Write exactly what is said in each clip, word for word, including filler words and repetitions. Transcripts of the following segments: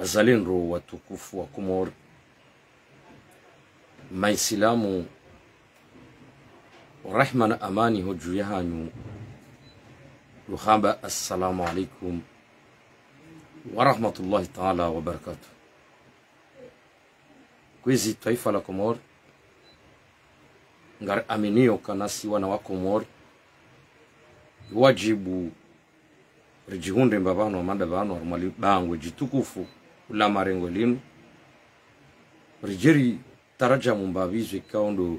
Wazalendo watukufu wa Komori, Maisilamu, rahma na amani ho dju yahanyu, ndo hamba assalamu alaikum wa rahmatullahi taala wa barakatuh. Kwezi twaifa la Komori, ngari aminio ukana si wana wa Komori, wajibu ridjihundre mbapvi pvanu hama nda pvanu harumwa li bangwe djitukufu la marengwe linu, ridje ritarajamu mbapvi zo ikao ndo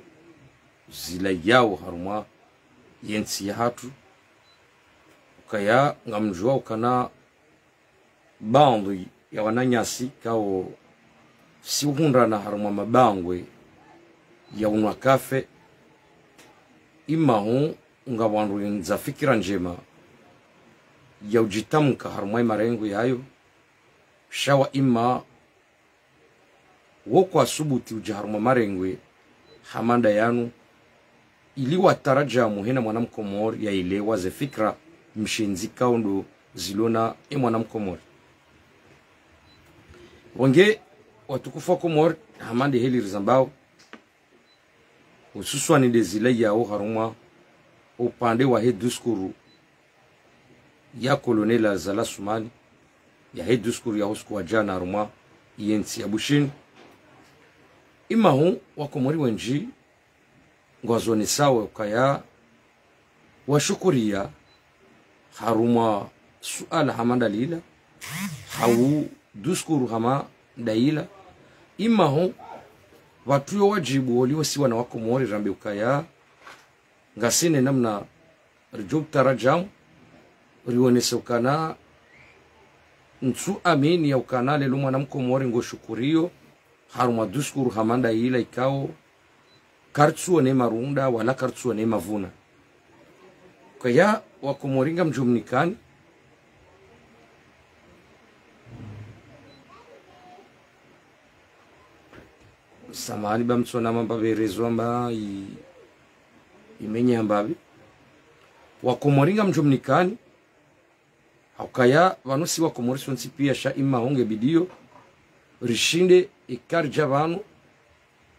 zilayao harumwa yentsi yahatru. Ukaya ngamdjuwa ukana baadhwi ya wananyasi ikao si uhundrana harumwa mabangwe ya unwa kafe, imahu nga wandru wendza fikira ndjema ya udjitamka harumwa ye marengwe yayo, sha wa ima wo kwasubuti udja harumwa marengwe hama nda yanu, ili watarajamu hena mwana mkomori yaelewa ze fikira mshindzi ikao ndo zilo na ye mwana mkomori. Wangu watukufu wa Komori, hama nde heli rizambao, hususwani nde zilayao harumwa upande wahe diskuru ya Colonel Azali Assoumani, yahe diskuru ya usiku wa djana harumwa yentsi ya Bushini. Imahu wa Komori wendji ngwazonesao ukaya washukuria harumwa suala hama nda lila, hau diskuru hama nda yila, imahu pvatsu yo wajibu woliho si wana wa Komori rambe ukaya ngasi ne namna ridjo utarajamu, rionese ukana ntsu amini ya ukana lelo mwana mkomori ngo shukurio harumwa diskuru hama nda yila ikao karitsuone marunda wala karitsuone mavuna. Ukaya wa Komori ngamdjo mnikani. Samahani ba mtsona mamba berezo amba i-, imenye amba bi. Wa Komori ngamdjo mnikani. Haukaya pvanu si wa Komori sontsi pia sha imahu nge bidiyo rishinde ikao ridja pvanu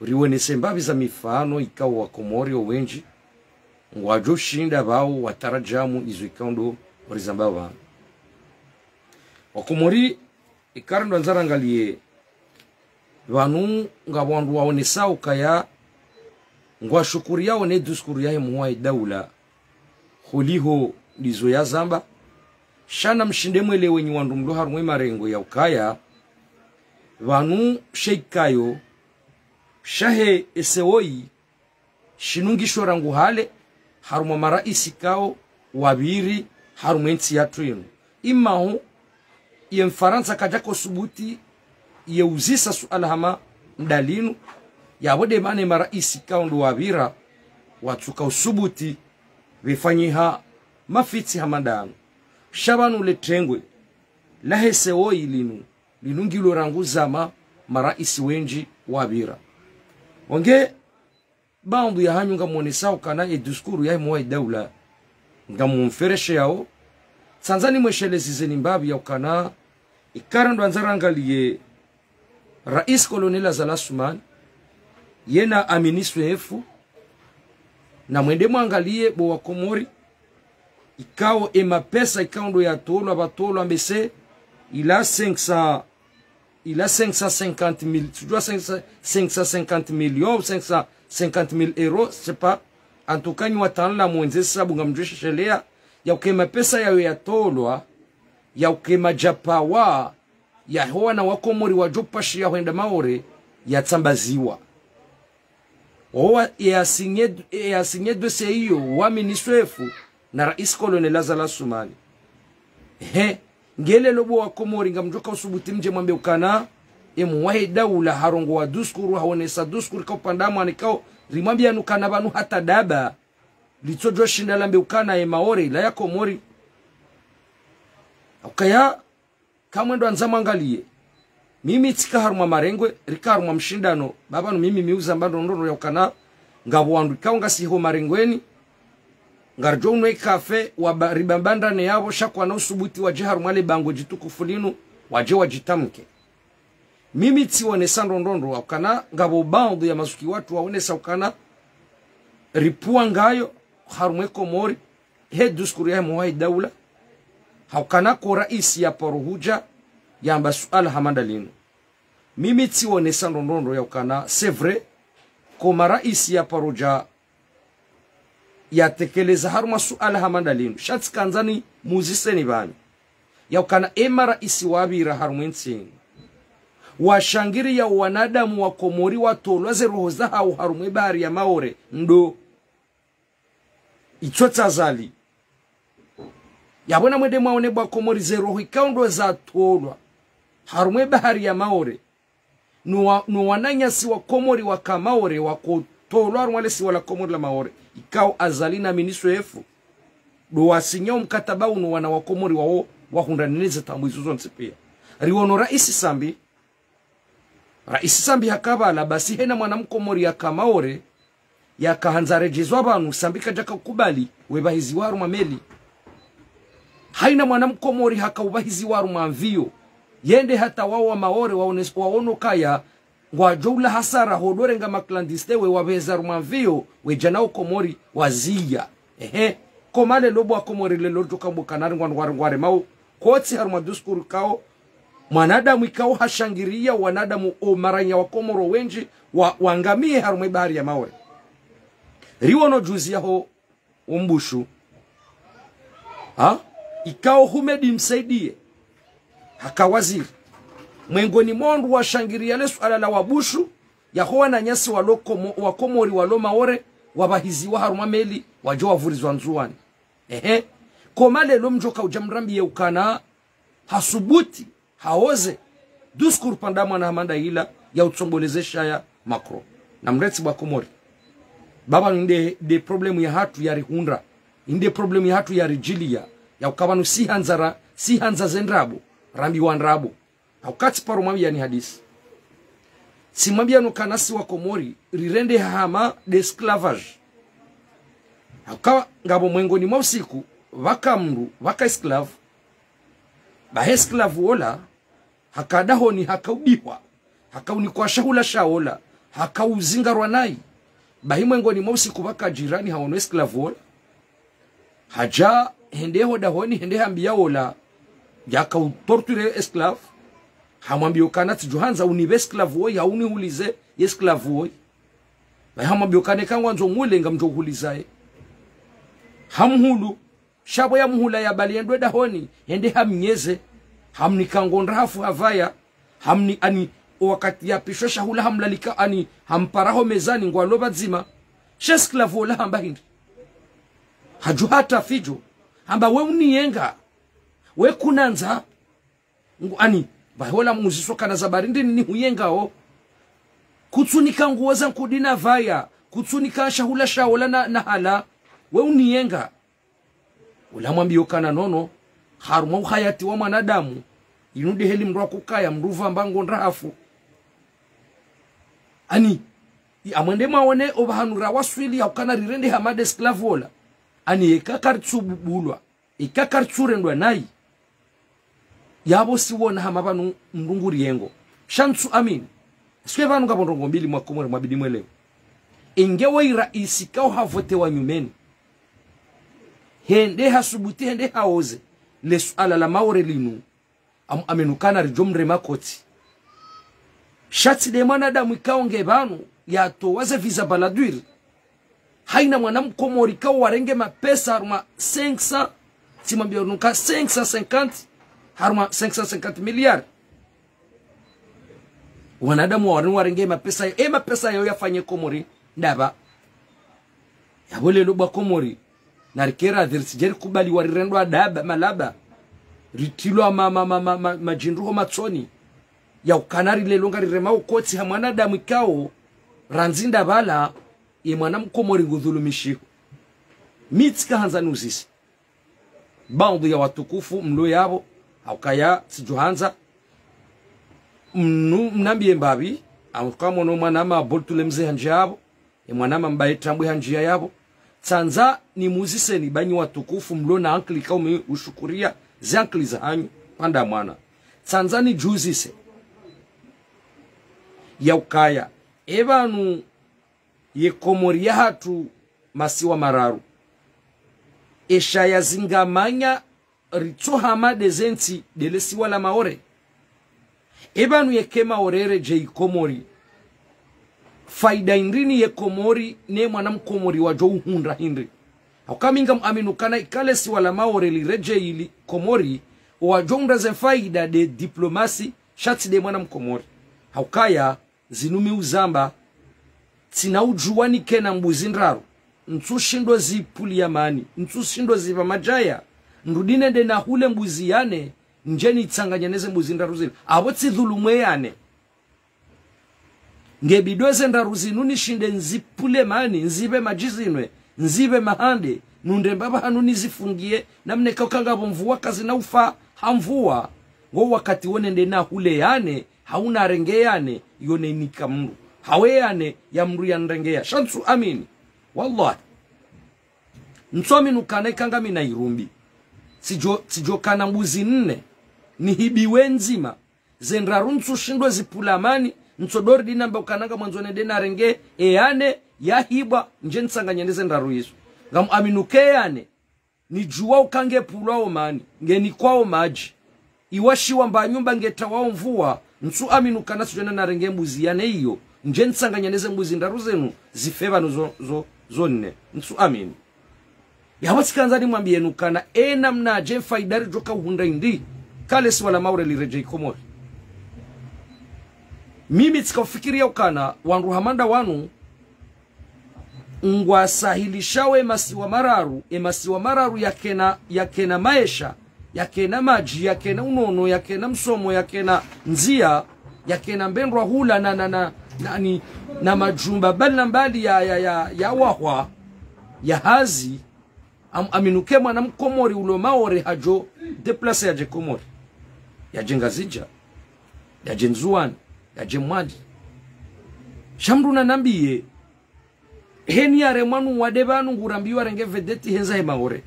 rionese mbapvi za mifano ikao wa Komori wo wendji ngwadjo shinda pvao watarajamu izo ikao ndo rizambao pvanu. Wa Komori, ikao ndo wandza rangaliye pvanu nga wandru waonesao ukaya ngwashukuriao ne diskuru yahe muhuu wahe daula holiho ndizo yazamba. Sha na mshinde mwelewe nyi wandru mlo harumwa ye marengwe ya ukaya pvanu she ikayo shahe esewoi shinungisho rangu hale harumwa maraisi ikao wapviri harumwa yentsi yahatru yinu. Imahu ye Mfarantsa kadjaka usubuti ye uzisa suala hama nda linu, yapvo nde mana ye maraisi ikao ndo wapvira watsuka usubuti pvefanyiha mafitsi hama nda yanu. Sha pvanu le tengwe lahe sewoi linu, linu ngilo rangu zama maraisi wendji wapvira. Wangu baadhwi yahanyu ngamonesao ukana ye diskuru yahe muhuu wahe daula ngamumferesheyao. Tsandza nimweshelezeze ni mbapvi ya ukana ikao ndo wandza rangaliye raisi Colonel Azali Assoumani, yena Amine Souef, na mwende mwangaliye bo wa Komori, ikao ye mapesa ikao ndo yatolwa, pvatolwa mbese ila cinq cents, ila cinq cent cinquante mille, tsudjua cinq cents, cinq cent cinquante millions, cinq cent cinquante mille euros, c'est pas. En tout cas, nyi wataalamu mwendze hesabu ngamdjo sheshelea, ya ukaya ye mapesa yayo yatolwa, ya ukaya ye madjapawa yaho wana wa Komori wadjo pashiya hwenda Maore yatsambaziwa. Owa, ye asinye, ye asinye dossier iyo wa Amine Souef na raisi Colonel Azali Assoumani. Ehe, nge lelo bo wa Komori ngamdjoka usubuti mdje mwambe ukana ye muhuu wahe daula harongowa diskuru, haonesa diskuru ikao upvanda mwanikao, rimwambiya nyi ukana pvanu hata daba litsodjo shinda lambe ukana ye Maore ila ya Komori. Ukaya kamwendo wandza mwangaliye. Mimi tsika harumwa marengwe, rika harumwa mshindano, ba pvanu mimi mi uzamba ndrongoo ya ukana ngapvo wandru ikao ngasi ho marengweni, ngaridjo unwa ikafe, waba-, ribambandrane yapvo, sha kwana usubuti wadje harumwa le bangwe djitukufu linu, wadje wadjitamke. Mimi tsiwonesa ndrongoo ndro, haukana ngapvo baadhwi ya mazuki watru waonesa haukana ripvua ngayo harumwa ye Komori, he discours yahe mhuu wahe daula, haukana ko raisi ya paro hudja yamba suala hama ndalinu. Mimi tsiwonesa ndrongoo ndro ya ukana, c'est vrai, ko ma raisi ya paro hudja yatekeleza harumwa suala hama ndalinu. Sha tsikandza nimuziseni pvanu, ya ukana e ma raisi wapvira harumwa ye ntsi inu, washangiriya wanadamu wa Komori watolwa ze roho zahao harumwa ye bahari ya Maore, ndo. Itso tsi Azali. Yapvo namwende mwaone bo wa Komori ze roho ikao ndo zatolwa harumwa ye bahari ya Maore. No wa-, no wananyasi wa Komori waka Maore wakotolwa harumwa le siwa la Komori la Maore. Ikao Azali na Amine Souef ndo wasinya o mkataba unu, wana wa Komori wawo wahundrana ne ze taabu izo zontsi pia. Riwono raisi Sambi, raisi Sambi haka pvala, basi hena mwana mkomori yaka Maore, yakahandza redjezwa pvanu, Sambi kadjaka kubali, wepvahiziwa harumwa meli. Haina mwana mkomori haka upvahiziwa harumwa mviyo. Yende hata wawo wa Maore waone-, waono kaya ngwadjo ula hasara ho ndo renga ma clandestins we wapveheza harumwa mviyo, wedja nao Komori waziya. Ehe. Koma leo bo wa Komori leo djoka mbo kanari ngwa-, ngwa-, ngwaremao kotsi harumwa discours ikao mwanadamu ikao hashangiriya wanadamu o maranya wa Komoro wendji wa-, wangamiye harumwa ye bahari ya Maore. Riwono juzi yaho o Mbushu. Ha? Ikao Houmed Msaidié haka waziri. Mwengoni mwa wandru washangiriya le suala la Wabushu, yaho wananyasi walo Komo-, wa Komori walo Maore, wapvahiziwa harumwa meli, wadjo wapvurizwa Ndzuwani. Ehe. Koma leo mdjoka udja mrambiye ukana hasubuti, haoze, discours pvanda mwana hama nda ila ya utsongoleze shaya Macron. Namretsi bo wa Komori. Pvapvanu inde, inde problème yahatru yarihundra. Inde problème yahatru yaridjiliya. Ya uka pvanu sihandza ra-, sihandza ze ndrabo, rambiwa ndrabo. Hauka tsiparo mwambiyani hadisi. Tsimwambiyani ukana si wa Komori, rirendeha hama nde esclavage. Hauka ngapvo mwengoni mwa usiku, pvaka mndru, pvaka esclave. Bahi esclave wola, haka dahoni, haka ubihwa, haka unikwa shahula sha wola, haka uzingarwa nayi. Bahi mwengoni mwa usiku pvaka jirani hawono esclave wola. Hadja, hende ho dahoni, hende hambiya wola yaka utorture esclave. Hamwambiya ukana tsidjohandza unipve esclave woyi, hau unihulize ye esclave woyi. Bahi hamwambiya ukana eka ngwandzo mule ngamdjo uhuliza ye. Hamhulu, sha pvo yamuhula yabali yende dahoni, hende hamnyeze, hamnika ngo ndrahafu hapvaya, hamni-, ani, o wakati yapvishwa shahula hamlalika, ani, hampara ho mezani ngwalo pvadzima. She esclave wola hamba hindri? Hadjuha hata fidjo. Hamba we uniyenga. We kunandza. Ngu-, ani, bahi wola muziswa kana za bari ndrini nihuyengao. Kutsunika nguo zangu ndina pvaya. Kutsunika shahula sha wola na, na hala. We uniyenga. Wola hamwambiya ukana nono, harumwa uhayati wa mwanadamu, inu nde heli mndru akukaya, mndru pvamba ngo ndrahafu. Ani, i-, amwende mwaone opvahanu rawaswili ya ukana rirendeha hama nde esclave wola. Ani, eka karitsububulwa, eka karitsurendwa nayi. Yapvo siwona hama pvanu mndru nguriyengo. Sha ntsu amini. Est-ce que pvanu ngapvo ndrongoo mbili mwa Komori mwabidi mwelewe. Inge woyi raisi ikao havotewa nyumeni, hende hasubuti, hende haoze le suala la Maore linu, am-, amini ukana ridjo mrema kotsi. Sha tsi nde mwanadamu ikao nge pvanu yatowa ze visa Balladur. Haina mwana mkomori ikao warenge mapesa harumwa cinq cents, tsimwambiya nuka cinq cent cinquante, harumwa cinq cent cinquante milliards. Wanadamu wa-, warenge mapesa, e mapesa yayo yafanye Komori ndapvi? Yapvo leo bo wa Komori, narikera dhiri tsidje rikubali warirendwa daba, malaba. Ritrilwa ma-, ma-, ma-, ma-, ma-, madjindru ho matsoni. Ya ukana ri leo ngariremao kotsi ha mwanadamu ikao, randzi ndapvala, ye mwana mkomori ngudhulumishiho. Mi tsikahandza nuzise baadhwi ya watukufu mlo yapvo, haukaya tsidjohandza mnu-, mnambiye mbapvi, hauka mwono mwanama Boltule mze handjiya yapvo, ye mwanama Mbaye Tambwe handjiya yapvo. Tsandza nimuziseni banyi watukufu mlo na ankili ikao mi ushukuriya ze ankili zahanyu, pvanda mwana. Tsandza nidjuzise. Ya ukaya, e pvanu ye Komori yahatru masiwa mararu. Esha ya zingamanya ritsohama de zentsi de le siwa la Maore. E pvanu yeke Maore redjei Komori. Faida hindri ni ye Komori ne mwana Mkomori wadjo uhundra hindri. Hauka mi ngam amini ukana ika le siwa la Maore liredjei li Komori, wadjo hundra ze faida de diplomasi, sha tsi de mwana Mkomori. Haukaya, zinu mi uzamba, tsina udjuwa nikena mbuzi ndraru. Ntsushindo zipvulia mani, ntsushindo zipva madjaya. Ndrudi nende nahule mbuzi ya nne, ndje nitsanganye neze mbuzi ndraru zinu. Apvo tsidhulumu ya nne. Nge bidi eze ndraru zinu nishinde nzipvule mani, nzipve madji zinwe, nzipve mahande, nundre mbapvi hanu nizifungie, namna eka uka ngapvo mvua kazina ufa ha mvua. Ngo wakati wo nende nahule ya nne, hau narenge ya nne, yo ne nika mndru. Hau ya nne ya mndru ya nrenge ya. Sha ntsu amini. Wallahi. Ntsu amini ukana ika ngami na irumbi. Tsidjo, tsidjo kana mbuzi nne. Nihibiwe ndzima. Ze ndraru ntsushindo zipvula mani. Ntso dori dinamba ukana ngamwandzo nende narenge. E ya nne, yahibwa, ndje nitsanganye ne ze ndraru izo. Ngam amini uke ya nne. Nidjuwa uka nge pvulwa o mani, nge nikwa o madji. Iwashiwa mba nyumba nge tawa o mvua, ntsu amini ukana tsidjo nende narenge mbuzi ya nne iyo, ndje nitsanganye ne ze mbuzi ndraru zinu, zife pvanu zo, zo, zo nne. Ntsu amini. Yapvo tsikandza nimwambiyeni ukana, e namna dje faida ridjoka uhundra hindri, ka le siwa la Maore liredjei Komori. Mimi tsika ufikiria ukana, wandru hama nda wanu, ngwasahilishao e masiwa mararu, e masiwa mararu yakena, yakena maesha, yakena madji, yakena unono, yakena msomo, yakena ndzia, yakena mbendrwa hula na, na, na, na, ni, na majumba mbali na mbali ya, ya, ya, ya wahwa, ya hazi, am, amini uke mwana Mkomori ulo Maore hadjo déplacer yadje Komori. Yadje Ngazidja, yadje Ndzuwani, yadje Mwali. Sha mndru nanambiye, heni yaremwa nu wade pvanu ngurambiwa renge vedeti hendza he Maore.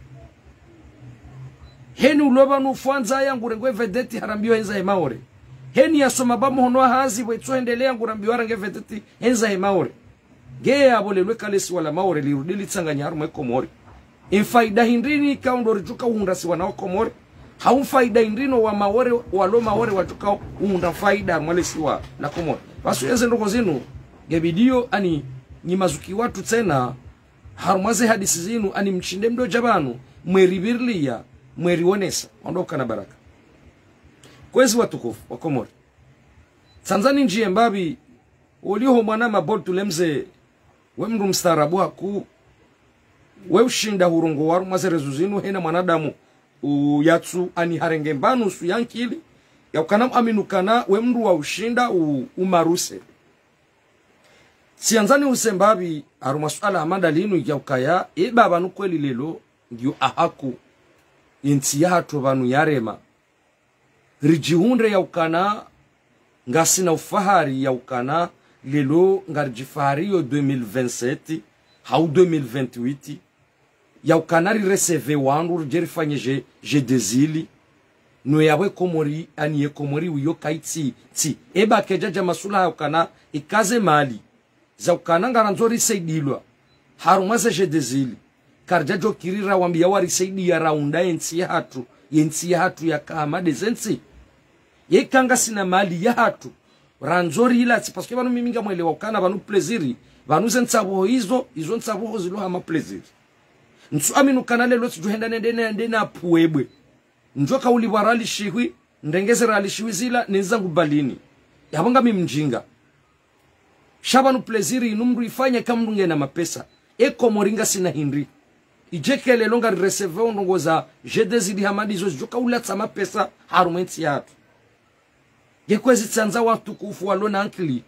Heni ulo pvanu fwandza ya ngurengwe vedeti harambiwa hendza he Maore. Heni yasoma pva muhono wa hazi pvwetso hendelea ngurambiwa renge vedeti hendza he Maore. Nge yapvo lelo ika le siwa la Maore lirudi litsanganye harumwa e Komori. Emfaida hindri ni ikao ndo ridjoka uhundra si wana wa Komori. Hau mfaida hindri no wa Maore, walo Maore wadjoka uhundra faida harumwa le siwa la Komori. Pvasu yeze ndrongoo zinu, nge bidi yo ani nyi mazuki watru tsena, harumwa ze hadisi zinu, ani mshinde mdodja pvanu, mweri pvirilia, mweri wonesa, wandru ukana baraka. Kwezi watukufu, wa Komori. Tsandza nindjiye mbapvi, oliho mwana Maboltu le mze, we mndru mstaarabu haku, we ushinda hurongoa harumwa ze rezo zinu hena mwanadamu, u yatsu ani harenge mba nusu ya nkili, ya ukana mu amini ukana we mndru wa ushinda u, umaruse. Tsiandza niuse mbapvi, harumwa suala hama nda linu ya ukaya, e baba nu kweli lelo, ngiyo ahaku, yentsi yahatru pvanu yarema. Ridjihundre ya ukana, ngasina ufahari ya ukana, lelo ngaridjifahari yo deux mille vingt-sept, hau deux mille vingt-huit, ya ukana ri recevoir wandru ridje rifanye jeu, jeu des îles, no yapvo e Komori, ani ye Komori wiyo kaitsi, tsi. Eba kedjadja masula ya ukana, ikaze mali. Za ukana ngarandzo risaidilwa. Harumwa ze jeu des îles. Karidjadjo kiri rawambiya warisaidiya raunda yentsi yahatru, yentsi yahatru yaka hama de zentsi. Yeka ngasina mali yahatru, randzo rilatsi, parce que pvanu mimi ngamwelewa ukana pvanu plaisir, pvanu ze ntsabuho izo, izo ntsabuho zilo hama plaisir. Ntsu amini ukana lelo tsidjo henda nende nende napvuwebwe. Ndjoka ulipva rali shihwi, ndrengeze rali shihwi zila, nendza ngu balini. Yapvo ngami mdjinga. Sha pvanu plaisir inu mndru ifanye ka mndru ngena mapesa. E Komori ngasina hindri. Idje ke lelo ngari recevoir ndrongoo za jeu des îles hama de izo zidjoka ulatsa mapesa harumwa entsi yahatru. Nge kwezi tsandza watukufu walo na ankili.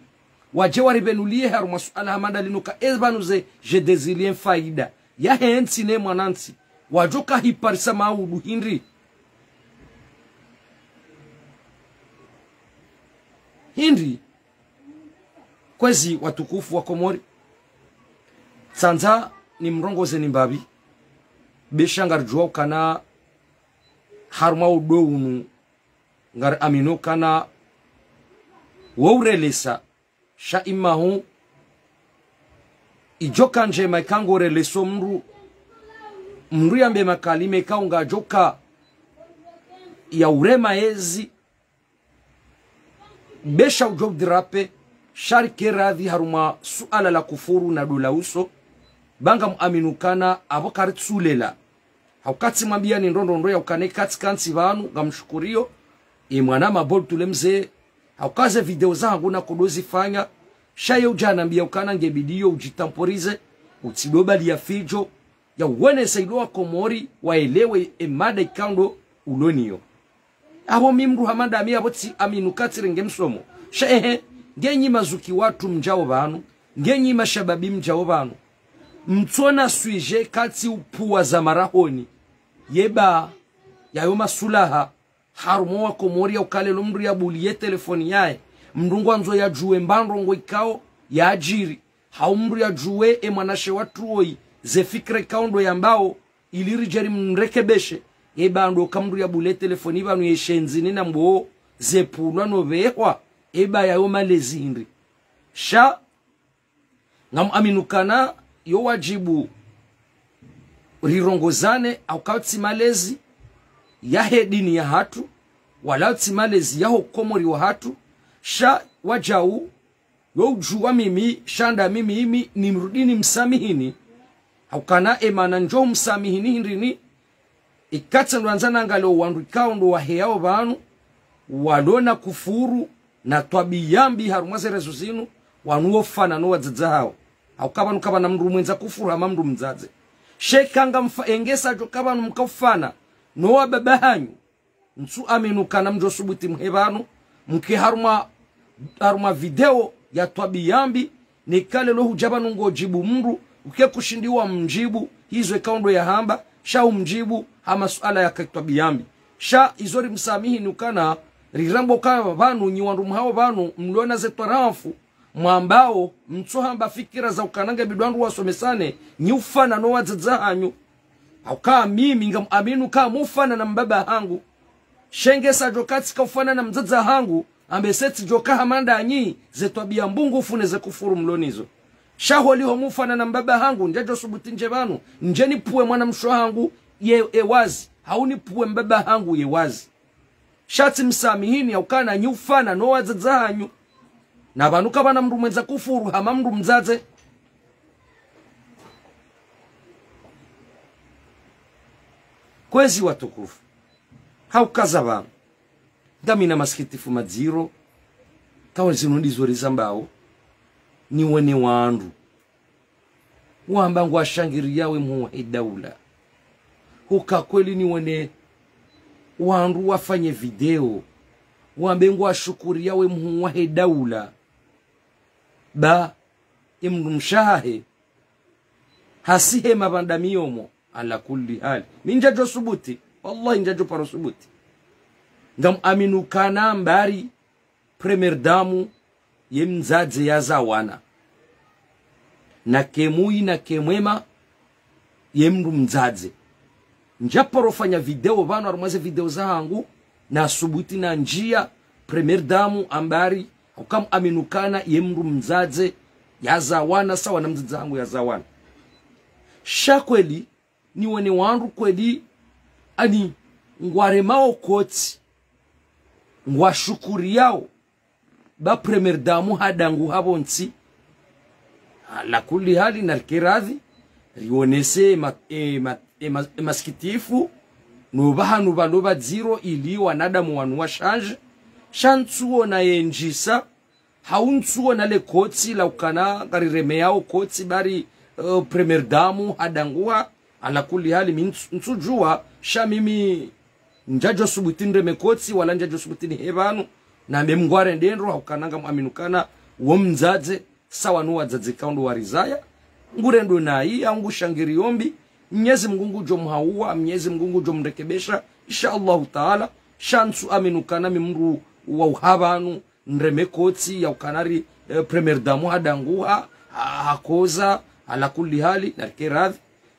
Wadje waribenuliye harumwa suala hama nda linu ka e pvanu ze jeu des îles ye mfaida. Yahe ntsi ne mwanantsi. Wadjoka hiparisa maudu hindri. Hindri. Kwezi watukufu wa Komori. Tsandza nimrongozeni mbapvi. Be sha ngaridjuwa ukana harumwa udo unu. Ngari amini ukana wo urelesa. Sha imahu idjoka ndjema ikao ngo relation mndru, mndru yambe makalima ikao ngadjoka ya urema yezi, be sha udjo udirape, sha rike radhi harumwa suala la kufuru na dola uso, ba ngamuaminukana apvo karitsulela. Hauka tsimwambia ni ndrongoo ndro ya ukana ikatsi kantsi pvanu, ngamshukuriyo, e mwana mabol tule mze, hauka ze video zahangu nakodo zifanya, sha ye udja hanambia ukana nge bidiyo udjitemporize, utsidobali ya fidjo, ya uwenesa ilo wa Komori, waelewe e mada ikao ndo uloniyo. Apvo mi mndru hama ndami apvo tsiaminukana tsirenge msomo. Sha ehe, ngenyi mazuki watru mdjao pvanu, ngenyi mashababi mdjao pvanu. Mtsona sujet katsi upvua za marahoni. Yeba, yayo masulaha, harumwa wa Komori ya ukana leo mndru yabuliye telefoni yahe. Mndru ngwandzo yadjuwe mba ndrongoo ikao yadjiri. Hau mndru yadjuwe e mwanamshe watru woyi, ze fikira ikao ndo yambao, ili ridje rimrekebeshe. Yeba ndo ka mndru yabuliye telefoni pvanu yeshe ndzini na mbo zepvulwa no pvehwa. Yeba yayo malezi hindri. Sha, ngamuaminukana yo wadjibu rirongozane, hauka utsi malezi yahe dini yahatru, wala utsi malezi yaho Komori wahatru, sha wadjau yo udjuwa mimi, sha nda mimi imi, nimrudi nimsamihini. Haukana e mana ndjo umsamihini hindrini, ikatsi ndo andza nangalio wandru ikao ndo waheyao pvanu, walona kufuru na twabiya mbi harumwa ze rezo zinu, wanu wofana no wadzadze hawo. Hauka pvanu kapvana mndru mwendza kufuru hama mndru mdzadze. Sha eka ngamfa-, engesa djo ka pvanu mkaufana no wababa hanyu, ntsu aminukana mdjo subuti mhe pvanu, mke harumwa, harumwa video ya twabiya mbi, ne ka leo hudja pvanu ngodjibu mndru, uke kushindi wamdjibu, hizo ikao ndo yahamba, sha umdjibu, ha masuala ya ka twabiya mbi. Sha izo rimsamihini ukana, rirambo ka pvanu, nyi wandru mhao pvanu, mlona ze twarafu, mwambao, mtsohamba fikira za ukana nge bidi wandru wasomesane, nyi ufana no wadzadze hanyu. Hauka mimi ngamuaminu ka mufana na mbaba hangu. Sha engesa djo ka tsika ufana na mdzadze hangu, ambe se tsidjoka hama ndanyi, ze twabiya mbungufu ne ze kufuru mlonizo. Sha holiho mufana na mbaba hangu, ndjadjo subuti ndje pvanu, ndje nipvuwe mwanamshe hangu ye, ye wazi, hau nipvuwe mbaba hangu ye wazi. Sha tsimsamihini ya ukana nyi ufana no wadzadze hanyu. Na pvanu kapvana mndru mwendza kufuru hama mndru mdzadze. Kwezi watukufu. Hauka za pvanu, ngamina masikitifu madziro, kawa zinu ndizo rizambao, niwone wandru wamba ngwashangiriyawo e mhuu wahe daula. Huka kweli niwone wandru wafanye video, wambe ngwashukuriyawo e mhuu wahe daula. Ba, e mndru mshe hahe, hasihe mapvanda miyomo, ala kulli hali. Mi ndjadjo subuti, wallahi ndjadjo paro subuti. Ngamuaminu kana mbari, première dame ye mdzadze yaza wana. Na ke mwi na ke mwema ye mndru mdzadze. Ndjaparo fanya video pvanu harumwa ze video zahangu, na subuti na ndjia première dame ambari, hauka ngamuaminu kana ye mndru mdzadze yaza wana, sawa na mdzadze hangu yaza wana. Sha kweli, niwone wandru kweli, ani ngwaremao kotsi, ngwashukuriyawo, ba première dame hadanguha pvontsi. Ala kulli hali, narike radhi, rionese ma-, e ma-, e ma-, e masikitifu, no pvahanu pvalo pvadziro ili wanadamu wanu washanje. Sha ntsuona ye ndjisa, hau ntsuona le kotsi la ukana ngariremeyao kotsi bari, eh, première dame hadanguha. Ala kulli hali, mi ntsu-, ntsudjuwa, sha mimi ndjadjo subuti nireme kotsi, wala ndjadjo subuti nihe pvanu, na mimi ngware ndendro, haukana ngamuaminu kana wo mdzadze, sawa no wadzadze ikao ndo warizaya, ngurendo nayi, hau ngushangiriyo mbi, Mnyezi Mngu ngudjo mhauwa, Mnyezi Mngu ngudjo mrekebesha, insha Allahu Taala. Sha ntsuaminu kana mi mndru wa uha pvanu, nireme kotsi ya ukana ri, eh, première dame hadanguha, ha-, hakoza, ala kulli hali, narike radhi.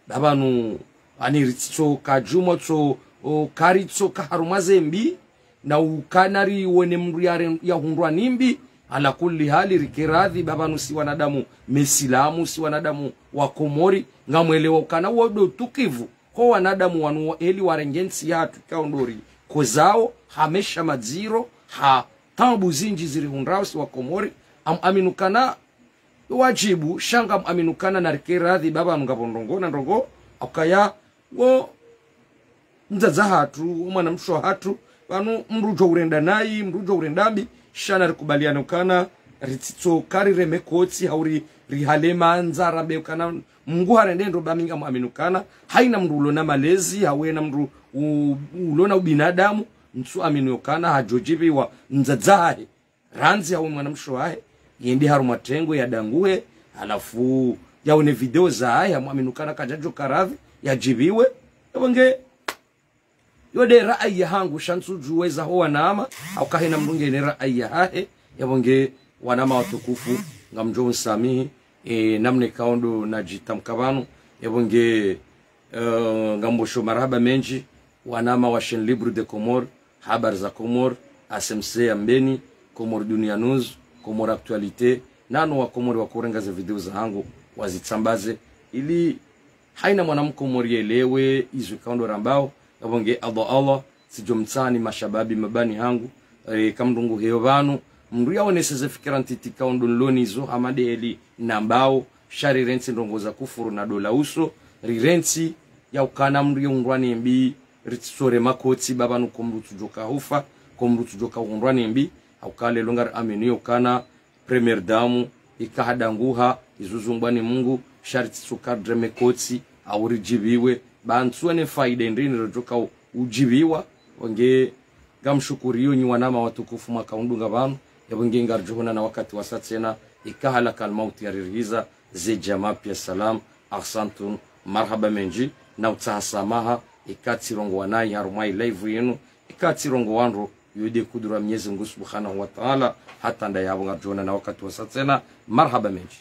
Ba pvanu, ani ritso kadjumwa tso, o, karitso ka harumwa ze mbi, na ukana riwone mndru yare-, yahundrwa ni mbi, Ala kulli hali, rike radhi, ba pvanu si wanadamu mesilamu, si wanadamu wa Komori, ngamwelewa ukana wo ndo utukivu ho wanadamu wanu wa-, eli warenge ntsi yahatru ikao ndo ri kozao, ha mesha madziro, ha taabu zindji zirihundrao si wa Komori, am-, aminukana wajibu, sha ngamwaminukana na rike radhi, ba pvanu ngapvo ndrongoo na ndrongoo, ukaya wo mdzadze hatru, wo mwanamshe hatru, pvanu mdru udjo urenda nayi, mdru udjo urenda mbi, sha narikubaliane ukana, ritsitsoka rireme kotsi, hau ri-, rihale mandza, rambe ukana, Mungu harende ndro, ba mi ngamwaminukana, haina mdru ulona malezi, hau ena mdru u-, ulona ubinadamu, ntsu aminu ukana, hadjo djipviwa mdzadze hahe, randzi hau mwanamshe wahe, yende harumwa tengwe yadanguhe, halafu yaone video zahahe, hamwaminukana kadjadjo ka radhi, yadjipviwe. Yapvo nge, yo nde raayi yahangu, sha ntsudjuweza ho wanama, hau kahina mdru ngena raayi yahahe, yapvo nge, wanama watukufu, ngamdjo unsamihi, e, namna ikao ndo nadjitamka pvanu, yapvo nge, eh, ngamwambosho marahaba mendji, wanama wa Chaîne Libre des Comores, Habari za Comores, A C M C ya Mbeni, Comores Dunia News, Comores Actualité, nanu wa Comores wakorenga ze video zahangu, wazitsambaze, ili haina mwana mkomori yelewe izo ikao ndo rambao, yapvo nge Allah Allah, tsidjo mtsani mashababi mabani hangu, e, ka mdru ngu heyo pvanu, mdru yaonese ze fikira ntiti ikao ndo nloni zo hama nde eli nambao, sha rirentsi ndrongoo za kufuru na dola uso, rirentsi ya ukana mdru ye undrwa ni mbi, ritsisore makotsi, ba pvanu ko mdru tsudjoka hufa, ko mdru tsudjoka undrwa ni mbi, hauka lelo ngari aminu yo ukana, Première Dame, ika hadanguha, izo zungwa ni Mungu, sha ritsitsoka rireme kotsi, hau ridjipviwe, ba ntsu ene faida ndrini rodjoka u-, udjipviwa, pvo nge ngamshukuriyo nyi wanama watukufu mwaka undunga pvanu, yapvo nge ngaridjo honana wakati wasa tsena, ika halakal mauti yaririhiza, ze djamaa pia salam, ahsantum, marahaba mendji, na utsaha samaha, ika tsirongowa nayi harumwa i live yinu, ika tsirongowa ndro, yo nde kudura Mnyezi Mungu Subhanahu wa Ta'ala, hata nda yapvo ngaridjo honana wakati wasa tsena, marahaba mendji.